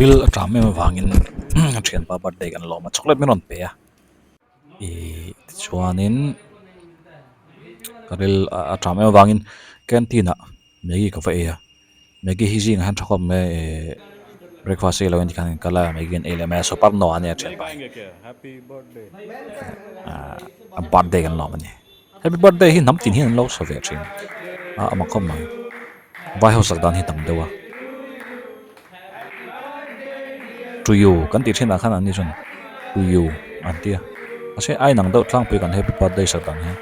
Ril a ṭam em avangin a ṭhianpa birthday kan lawm a chocolate min rawn pe a ihh tichuanin ka ril a ṭam em avangin canteen ah maggie ka va ei a maggie hi zingah hian tha khawp mai ihh breakfast ei lo in tikhan kan kal a maggie an ei leh mai a soparno a nia ṭhianpa hi ahh a birthday kan lawm a ni. Happy birthday hi hnam tin hian an lo sa ve thin a a mak khawp mai vai ho sak dan hi tam deuh a to you kan tih thin ah khan an ni chuan to you an ti a mahse a inang deuh tlangpui kan happy birthday sak dan hian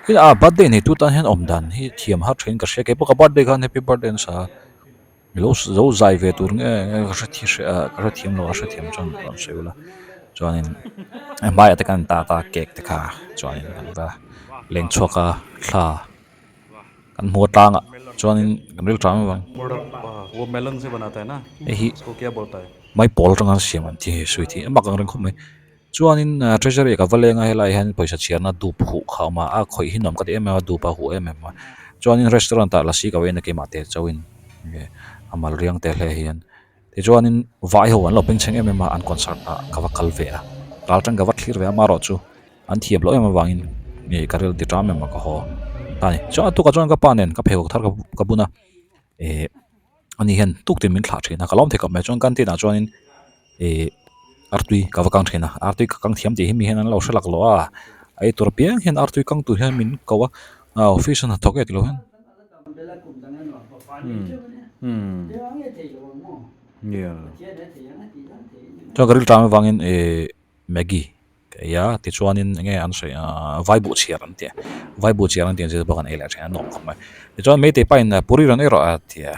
tin a birthday nei tu tan hian awm dan hi thiam har thin ka hria keipawh ka birthday khan happy birthday an sa a. Lo zo zai ve tur nge nge ka hre thi hre ah ka hre thiam lo a hre thiam chuan rawn sawi ula chuanin a hmaiah te khan ta ta cake te kha chuanin kan va leng chhuak a thla kan hmu a tlangah chuanin kan ril tang avang hei hi maipawl atanga siam an ti sweet hi a mak ang reng khawp mai chuanin treasury ah ka va leng a helaiah hian pawisa chhiarna dup huh kha a awm a a khawih hi nuam ka ti em em a dup a huh em em a chuanin restaurant ah lassi ka va in a keimah te chauhin a mal riang te hle hian tichuanin vai ho an lo bengchheng em em a an concert ah ka va kal ve a ral tang ka va thlir ve a amaherawh chu an thiam loh em avangin nge ka ril ti ṭam em a ka haw ta a ni chuan a tukah chuan ka pa nen ka pheikhawk thar ka bun a eh ani hian tuk tin min thlah thin a ka lawm thei khawp mai chuan canteen ah chuanin ih artui ka va kang thin a artui ka kang thiam tih hi mi hian an lo hre lak lo a a ei tur apiang hian artui kang tur hian min ko a ah office a hnathawk e tilo hian. Chuan ka rilṭam avangin ih maggie Ka ei a, tichuanin eng nge an sawi ahh vai buh chhiar an ti a, vai buh chhiar an tih ang chi te pawh kan ei leh thin a nuam khawp mai. Tichuan Meitei pa in puri rawn ei rawh a ti a,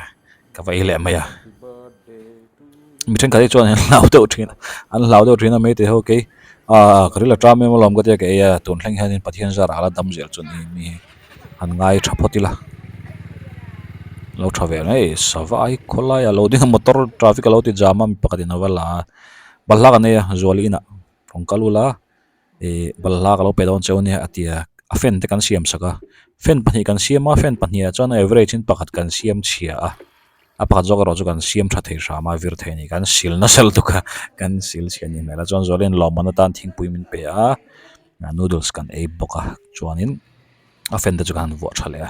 ka va ei leh mai a. Mi thenkhat hi chuan an hlau deuh thin a, an hlau deuh thin a Meitei ho kei ahh ka ril a ṭam em alawm ka tia ka ei a, tun thleng hianin Pathian zarah a la dam zel chu ni mi hi han ngai tha phawt ila. Lo tha ve mai, sava hi khawlai a lo ding a motor traffic a lo ti jam a mi pakhatin a va la a, balhla kan ei a zuali inah. Rawn kal ula ih balhla ka lo pe dawn cheu ania a ti a a fan te kan siam sak a fan pahnih kan siam a fan pahnih ah chuan a average in pakhat kan siam chhia a a pakhat zawk erawh chu kan siam tha thei hram a vir thei a ni kan sil nasa lutuk a kan sil chhia a ni hmel a chuan Zualin lawmman atan thingpui min pe a noodles kan ei bawk a chuanin. A fan te chu ka han vuah tha leh a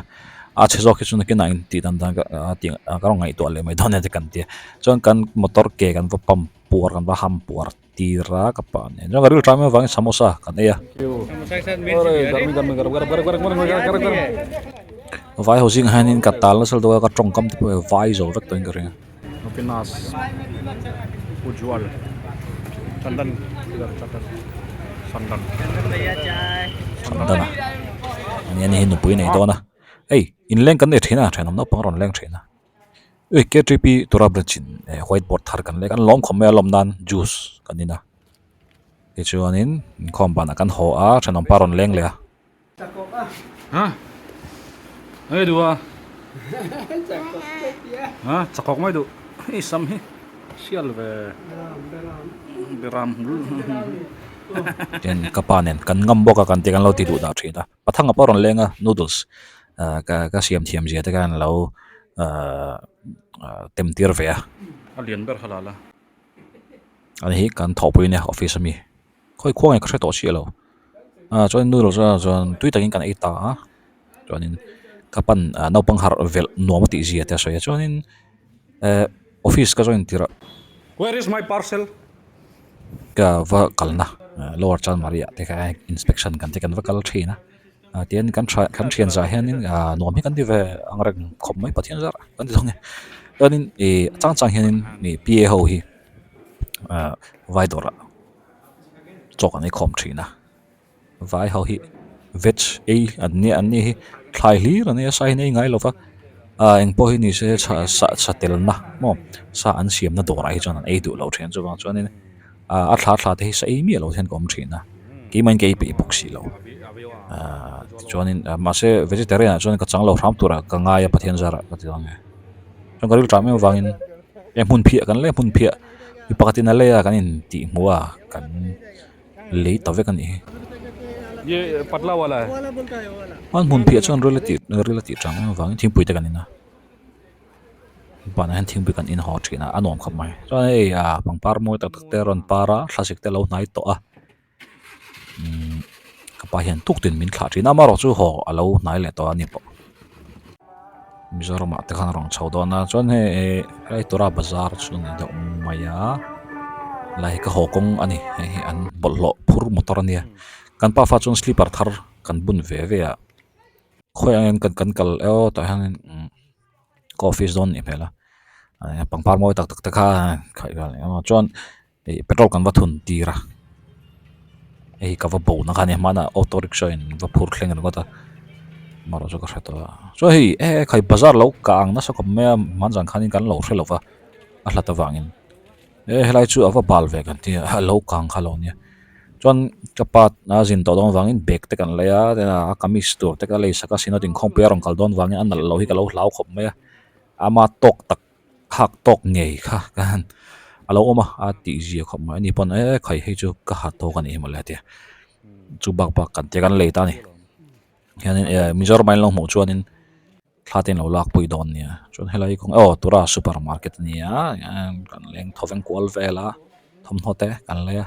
a chhe zawk hi chu nakinah in tih dan dan ka tih ka rawn ngaihtuah leh mai dawn e te kan tia chuan kan motor ke kan va pump puar kan va ham puar tir a ka pa nen chuan ka ril ṭam em avangin samosa kan ei a vai ho zingah hianin ka tal nasa lutuk a ka tawngkam te pawh hi vai zo vek tawhin ka ring a. Chandana ani ani hi nupui nei dawn a hei inleng kan nei thin a thenawm naupang a rawn leng thin a ui K T P tura branch in white board thar kan lek a an lawm khawp mai a lawm nan juice kan in a tichuanin inkhawm banah kan haw a thenawm pa rawn leng leh a. Ha ei duh a ha chakawk mai duh hei sam hi sial ve beram hmul Tin ka pa nen kan ngam bawk a kan ti kan lo ti duh dah thin a pathanga pawh a rawn leng a noodles ah ka ka siam thiam zia te khan lo ah tem tir ve a. A lian ber kha la la. Ani hi kan thawhpui nia office ami. Khawi khuang nge ka hre tawh chiah lo ah chuan noodles a chuan tui takin kan ei ta a chuanin ka pan ah naupang harh velh nuam a tih zia te a sawi a chuanin eh office ka join tirh ah Where is my parcel? Ka va kalna lower chanmari ah te kha inspection kan te kan va kal thin a ah tian kan tha kan thian zah hianin ah nuam hi kan ti ve ang reng khawp mai Pathian zar kan ti thung e chuanin ih a chang chang hianin ih P A ho hi ah vai dawrah chaw kan ei khawm thin a vai ho hi veg ei an nia an ni hi thlai hlir an ei a sa hi an ei ngai lo va ah eng pawh hi ni se sa sa telna maw sa an siamna dawrah hi chuan an ei duh lo thin chuvang chuanin ah a thla thla te hi sa ei miah lo hian ka awm thin a keimah in ka ei peih bawk si lo ah tichuanin mahse vegetarian ah chuan ka chang lo hram turah ka ngai a Pathian zarah ka ti ang e chuan ka rilṭam em avangin he hmun phiah kan leh hmun phiah mi pakhatin a lei a kan intih hmuh a kan lei ta vek a nih hi. An hmun phiah chuan ril a tih ril a tih tang em avangin thingpui te kan in a. Banah hian thingpui kan in haw thin a a nuam khawp mai chuan hei ah pangpar mawi tak tak te a rawn par a thlasik te a lo hnai tawh a umm ka pa hian tuk tin min thlah thin a amaherawh chu haw a lo hnai leh tawh a ni pawh Mizoram ah te khan a rawn chho dawn a chuan hei eh helai tura bazar chu a ni deuh mai a helai hi ka haw kawng a ni hei hi an bawlhhlawh phur motor a nia kan pa fa chuan slipper thar kan bun ve ve a khawiah nge kan kan kal emaw tah hianin umm ka office dawn a nih hmel a pangpar mawi tak tak te kha khaih vel emaw chuan ih petrol kan va thun tir a hei ka va bo na kha a ni hmanah auto rickshaw in va phur thleng ringawt a amaherawh chu ka hre tawh a chuan hei e khai bazar lo kang nasa khawp mai a hmanzan khanin kan lo hre lo va a hlat avangin e helai chu a va bal ve kan tia a lo kang kha lo nia chuan ka pa a zin tawh dawn vangin bag te kan lei a a kamis tur te ka lei sak a synod inkhawmpui a rawn kal dawn vangin a nalh loh hi ka lo hlau khawp mai a ama tawk tak Hak tawk ngei kha ka han a lo awm a, a tih zia khawp mai a ni pawn e khai hei chu ka ha tawk a nih hi mawle a ti a, chu bak bak kan tia kan lei ta a ni hianin eh Mizoram ah in lo hmuh chuanin thla te in lo lak pui dawn nia chuan helai kawng aw tura super market a ni a kan leng thaw veng kual vel a thawmhnaw te kan lei a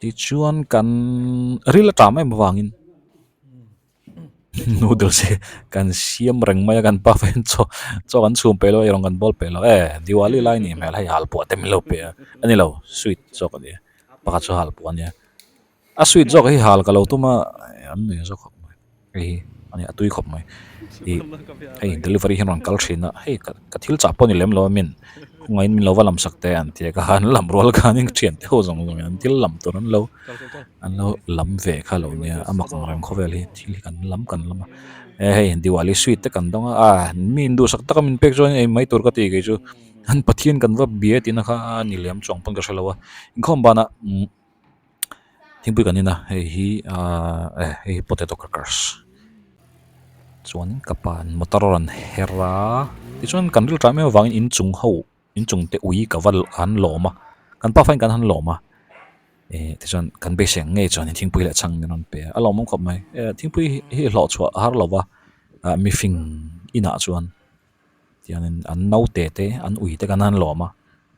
tichuan kan ril a tam em avangin. Noodles hi kan siam reng mai a kan pa hian chaw chaw kan chhum peih lo a eirawng kan bawl peih lo e Diwali lai nih hmel hei halpuah te min lo pe a a ni lo sweet zawk a ni pakhat chu halpuah a nia a sweet zawk hi hal ka lo tum a an nei zawk khawp mai hei hi a ni a tui khawp mai ih hei delivery hian rawn kal thin a hei ka thil chah pawh a ni lem lo a min kawngaihin min lo va lam sak teh an ti a ka han lam rual khanin thian te ho zawng zawng in an thil lam tur an lo. An lo lam ve kha lo nia a mak ang reng khawvel hi thil hi kan lam kan lam a e hei Diwali sweet te kan dawng a ah mi induhsak taka min pek chuan ei mai tur ka ti kei chu an Pathian kan va bia tihna kha a ni lem chuang pawn ka hre lo a inkhawm banah umm thingpui kan in a hei hi ahh eh hei hi potato crackers chuan ka pa in motor a rawn her a tichuan kan rilṭah em em avangin inchung ho inchung te ui ka va han lawm a kan pa fain kan han lawm a eh tichuan kan beisei ang ngei chuan thingpui leh chhang min rawn pe a a lawmawm khawp mai eh thingpui hi hlawh chhuah a har lo va ah mifing inah chuan tiangin an naute te an ui te kan han lawm a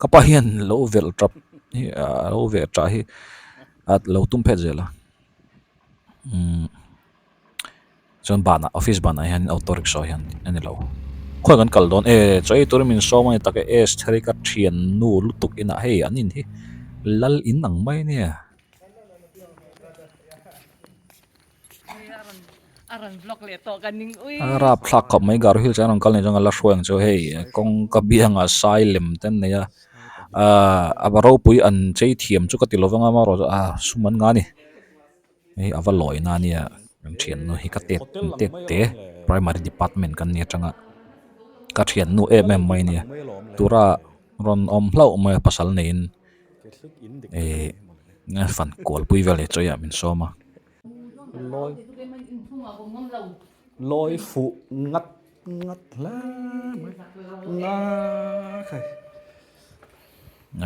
ka pa hian lo velh tap hi ah lo velh tah hi a lo tum phet zel a umm. Chuan banah office banah hian auto rickshaw hian a ni lo khawi kan kal dawn e chaw ei turin min sawm a ni tak e s thar hi ka thian nu lutuk inah hei an in hi lal in ang mai ania. A rapthlak khawp mai Garo Hills ah an rawn kal nei chuan ka la hruai ang chu hei kawngka biangah sai lem te an nei a ahh a ropui an chei thiam chu ka ti lovang a amaherawhchu ah sum an ngah a ni. Hei a va lawi na ania kan thiannu hi ka tet tet te primary department kan ni atanga ka thiannu em em mai ania tura rawn awm hlauh mai a pasal neiin ihh fan kual pui vel hi chawi ah min sawm a. Lawi fuh ngat ngat hle mai nga khai.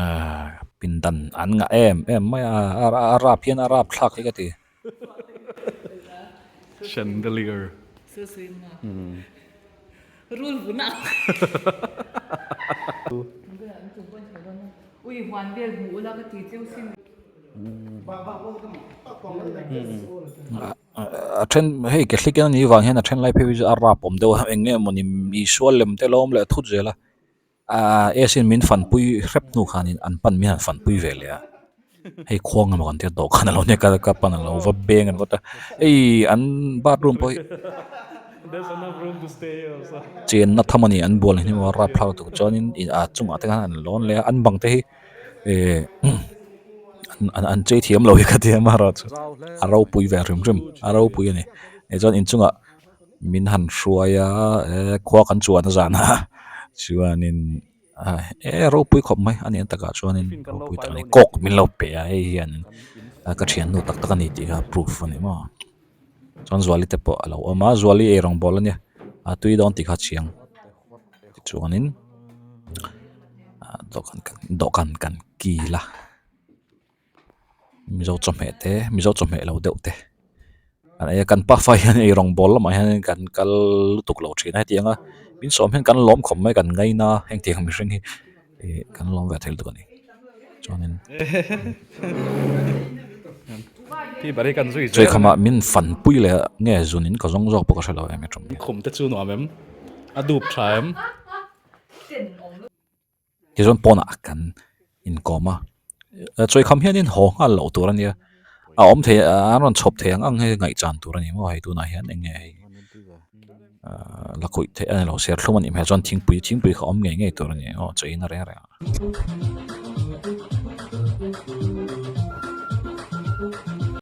Ahh pindan an ngah em em mai a a rap hian a rap thlak hi ka ti. Chandelier. A then hei ke hlik a nih vang hian a then lai phei hi chu a rap awm deuh a eng nge mawni misual lem te lo awm leh thut zel a. Ahh S in min fanpui hrep hnu khanin an pan min han fanpui ve leh a hei khuang emaw kan tia dawhkan alo nia ka pan alo va beng ringawt a hei an bathroom pawh hi chenna tham a ni an bual hi maw rapthlak lutuk chuanin ih a chungah te khan an lawn leh a an bang te hi eh an chei thiam lo hi ka ti a amaherawhchu a ropui ve hrim hrim a ropui a ni tichuan inchungah. Min han hruai a eh khua kan chuan a zan a chuanin eh ropui khawp mai a ni ang takah chuanin ropui tak a ni kawk min lo pe a hei hianin ka thiannu tak tak a ni tih kha proof a ni maw chuan Zuali te pawh a lo awm a Zuali eirawng bawl a nia a tui dawn tih kha a chiang tichuanin dawhkan dawhkan kan kil a. Mizo chawhmeh te Mizo chawhmeh lo deuh te. An ei a kan pafa hian ei rawngbawl lamah hian kan kal lutuk lo thin a hetiang a min sawm hian kan lawm khawp mai kan ngaina hengtiang mihring hi ih kan lawm ve thei lutuk a ni chuanin chawikhamah min fanpui leh nge zun in ka zawng zawk pawh ka hre lo em em khum te chu nuam em a dup tha em. Tichuan pawnah kan inkawm a chawikham hianin haw nghal loh tur a nia a awm thei a an rawn chhawp thei ang ang hei ngaihchan tur a ni maw hei tunah hian eng nge hei ahh la khawih theih a ni lo serthlum a nih hmel chuan thingpui thingpui kha awm ngei ngei tur a ni aw chaw in a reng reng a.